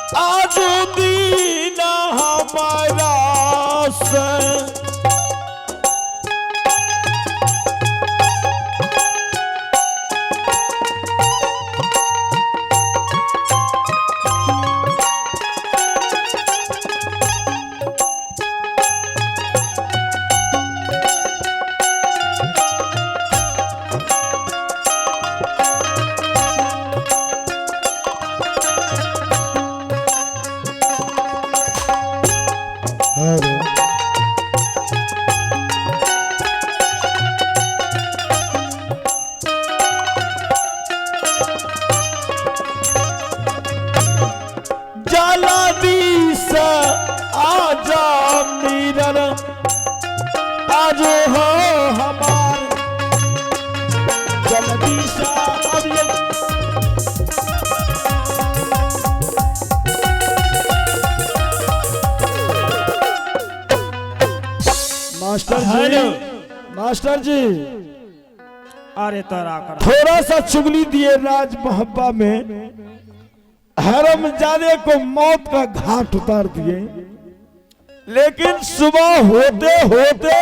आज दीन हमारा से हेलो। जलदी से आजा मीरन आज हो हमार जल्दी से अब ये मास्टर जी, हेलो। मास्टर जी, अरे तोरा कर थोड़ा सा चुगली दिए राज मोहब्बा में, हरम जादे को मौत का घाट उतार दिए। लेकिन सुबह होते होते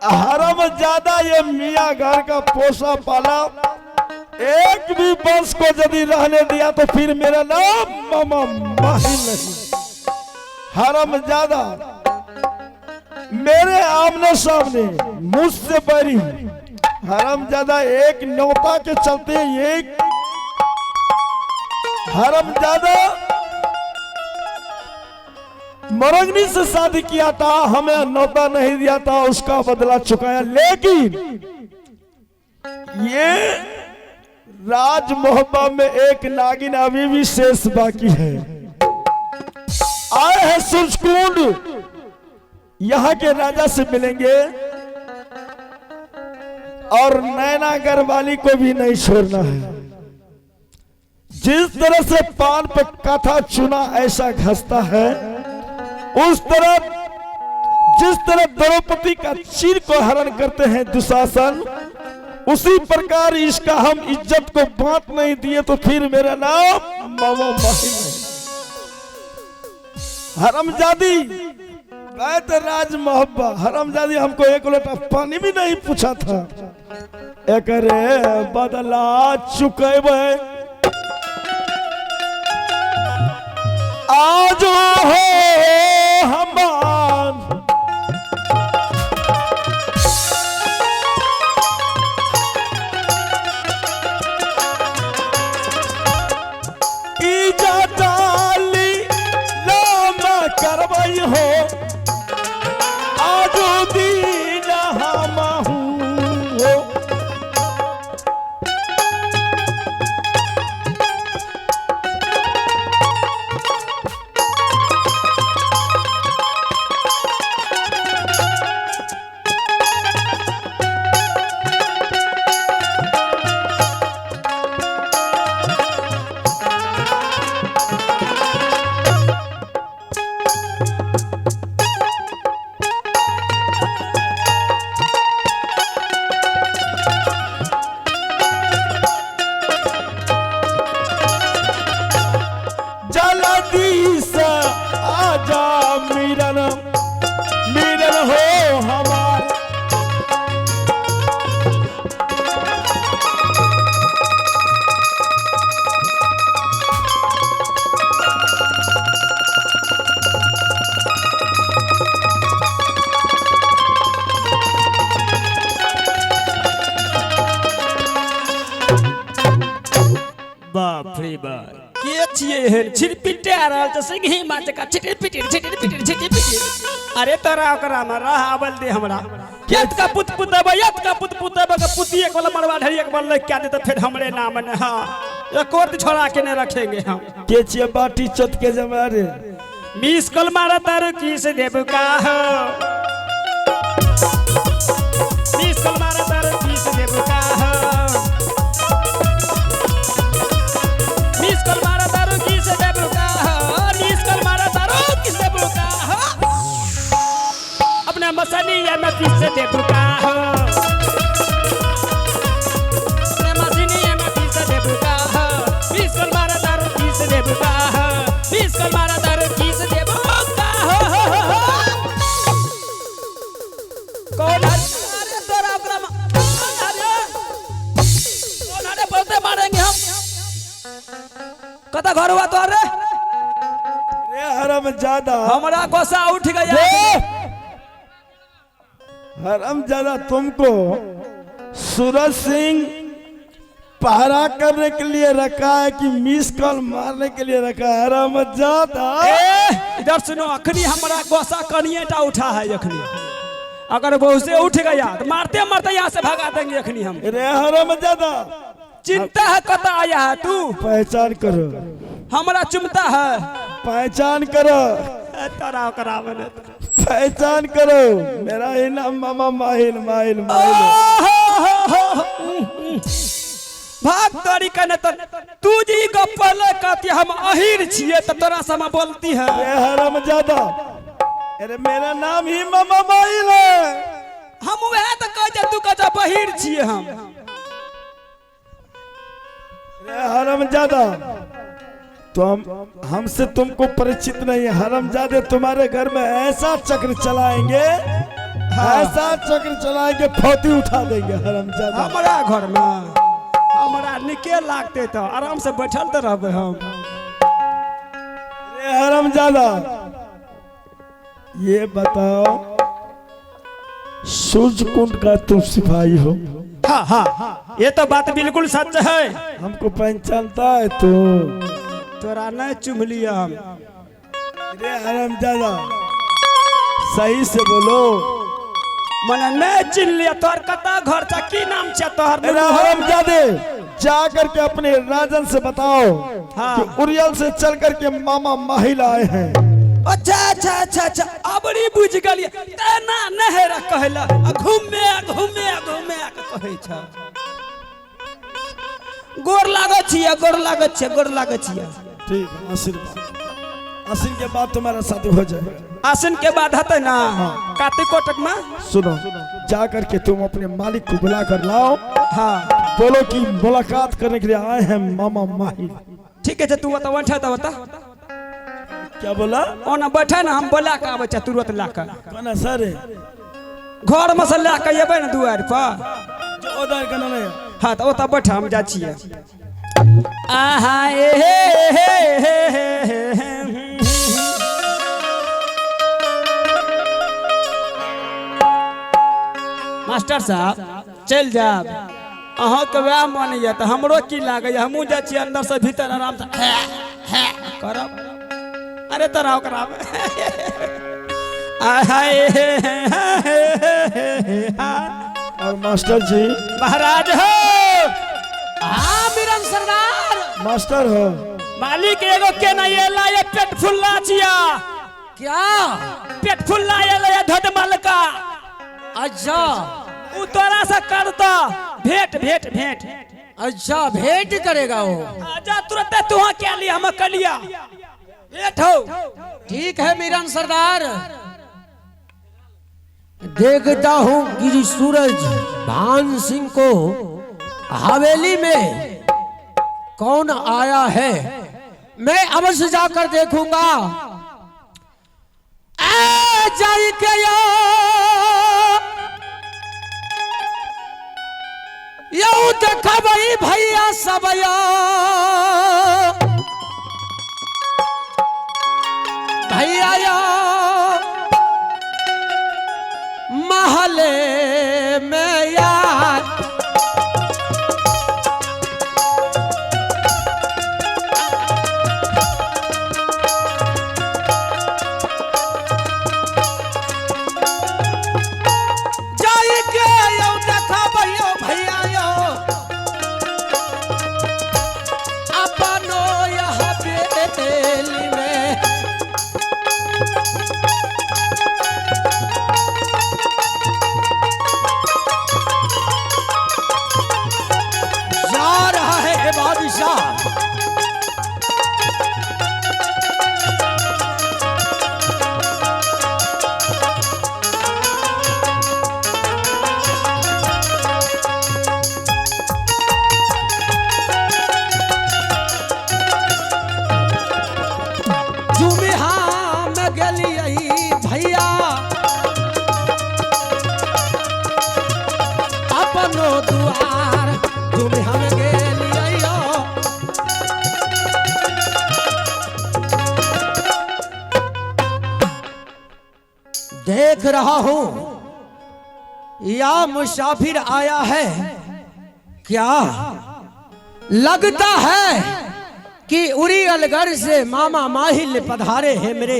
हरम ज्यादा ये मियाँ घर का पोसा पाला एक भी बंश को यदि रहने दिया तो फिर मेरा नाम मामा माही नहीं। हरम ज्यादा मेरे आमने सामने मुझसे बड़ी हरम ज्यादा एक न्योता के चलते एक हरम ज्यादा मरगनी से शादी किया था, हमें न्योता नहीं दिया था, उसका बदला चुकाया। लेकिन ये राज मोहब्बा में एक नागिन अभी भी शेष बाकी है। आए हैं सूरजकुंड, यहाँ के राजा से मिलेंगे और नैनागर वाली को भी नहीं छोड़ना है। जिस तरह से पान पर कथा चुना ऐसा घसता है, उस तरह जिस तरह द्रौपदी का चीर को हरण करते हैं दुशासन, उसी प्रकार इसका हम इज्जत को बांट नहीं दिए तो फिर मेरा नाम मामा माही नहीं। हरमजादी गए थे राज मोहब्बा, हरमजादी हमको एक लोटा पानी भी नहीं पूछा था। एकरे बदला चुकेबे आज हो हमान। इजादाली लाम करबई हो आज दीन हमहू हो। जल्दी से आजा मिरन, मिरन हो हमार। बाप रे बाप, के छियै एहन छिरपिटे आ रहल छै सिंघी माछ का छिटिर पिटिर छिटिर पिटिर छिटिर पिटिर। अरे तोरा ओकरा में रह आवल दे हमरा। यत का पुत पुतबे, यत का पुत पुतबे के पुती एक वाला मरवा ढेरी एक वाला क्या दे तो फिर हमरे नाम ने। हां एक और छोड़ा के नहीं रखेंगे हम। के छियै बाटी चोत के जमा रे? मिस कॉल मारा तारू की से देबू का हो, मिस कॉल मारा तारू की से देबू का हो, मिस कॉल मारा तारू की से देबू का हो, मिस कॉल मारा तारू की से देबू का हो, अपना मसनिया में किस से देबू का हो, अपना मसनिया में किस से देबू का हो, मिस कॉल मारा तारू की से देबू। देबो का हो, 20 कॉल मारा तार किस देबो का हो, हो, हो, हो। कौन अरे तोरा ओकरा कौन अरे कौन अरे बोलते मारेंगे हम। कता घर हुआ तो अरे रे हरम ज्यादा हमरा गुस्सा उठ गया। हरम ज्यादा तुमको सूरज सिंह पहरा करने के लिए रखा है कि मिस कॉल मारने के लिए रखा है? हरम ज्यादा। ए इधर सुनो, अखनी हमरा गुस्सा कनिएटा उठा है अखनी, अगर बहु से उठ गया तो मारते मारते यहाँ से भगा देंगे अखनी हम। रे हरम ज्यादा चिंता है कता आया है तू? पहचान करो, हमरा चुमता है। पहचान करो, तोरा ओकरा बने पहचान करो, मेरा ही नाम मामा माहिल माहिल माहिल। भाग तोरी कने तो तू जी गप ले कहती हम अहिर छिए त तोरा समा बोलती है। रे हरम ज्यादा, अरे मेरा नाम ही मामा माहिल है। हम वह तो कह जे तू कह बहिर छिए हम। रे हरम ज्यादा, तो हम हमसे तुमको परिचित नहीं है। हरमजादे तुम्हारे घर में ऐसा चक्र चलाएंगे, ऐसा चक्र चलाएंगे फौती उठा देंगे हरमजादा। हमारा घर में हमारा निके लागते तो आराम से बैठल तो रहबे हम। रे हरमजादा ये बताओ, सूरज कुंड का तुम सिपाही हो? हाँ हाँ, ये तो बात बिल्कुल सच है। हमको पहचानता है तू? तोरा नहीं चुम लिया हम। रे हरमजादा सही से बोलो। मने नहीं चिन लिया। तोहर कता घर चा, की नाम छे तोहर? अरे हरमजादे जा करके अपने राजन से बताओ हाँ। कि उरियल से चल करके मामा माहिल आए हैं। अच्छा अच्छा अच्छा अच्छा, अबरी बुझ गेलिए। तेना नहरा कहला घूमे घूमे घूमे के कहै छ। गोर लागै छियै, गोर लागै छियै, गोर लागै छियै। ठीक है, आशीर्वाद। आसिन के बाद तुम्हारा शादी हो जाएगा। आसिन के बाद हते ना। हाँ। कार्तिक कोटक में सुनो, जा करके तुम अपने मालिक को बुला कर लाओ। हाँ, बोलो कि मुलाकात करने के लिए आए हैं मामा माही। ठीक है, तू बता बैठा तो बता क्या बोला? ओना बैठा ना, हम बोला के आबै छै तुरंत ला के। कौन सर? घर में से ला के एबै ना दुआर पर। जो उधर का ना। हाँ तो ओता बैठा, हम जा छियै। आहा ए हे हे हे हे। मास्टर साहब चल जाब, अहाँ के वएह मन यऽ तऽ हमरो की लागैए, हमहूँ जाइ छियै अंदर से भीतर आराम से करब। अरे तोरा ओकरा और मास्टर जी महाराज हो। हाँ बीरन सरदार मास्टर हो। मालिक एगो के नहीं एला, ये पेट फुल्ला छिया। क्या पेट फुल्ला एला ये धद मालका। अच्छा उ तोरा से करता भेंट भेंट भेंट। अच्छा भेंट करेगा वो? आजा तुरंत तू क्या लिया हम कलिया भेंट हो। ठीक है मीरन सरदार, देखता हूँ कि सूरज भान सिंह को हवेली में कौन आया है, मैं अवश्य जाकर देखूंगा। ए जाई के यो देखबई भैया सबया, भैया या महले में यार। जाई के यो देखबई भैया यो अपनो यह हवेली में। गेलियै भैया अपनो दुआर घूमि हम गेलियै यौ। देख रहा हूं या मुसाफिर आया है, क्या लगता है कि उरी अलगर से मामा माहिल पधारे हैं मेरे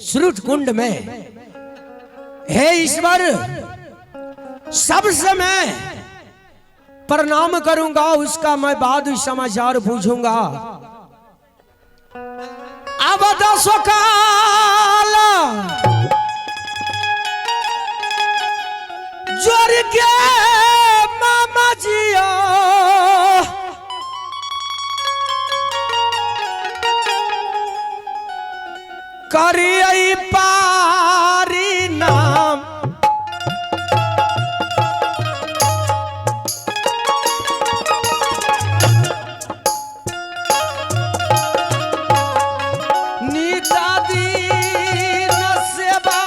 श्रुत कुंड में। हे ईश्वर, सबसे मैं प्रणाम करूंगा, उसका मैं बाद समाचार पूछूंगा। अब दसोकाल जोर के मामा जिया करियै पारी नाम। नीता दीन सेवा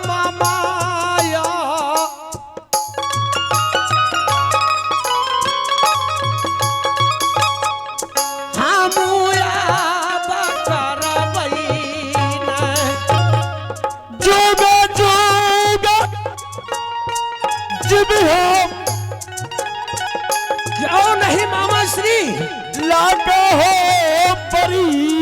मामाया हमूया बकरबै न। जुग जुग जिब हम क्यों नहीं मामा श्री लागा हो परी।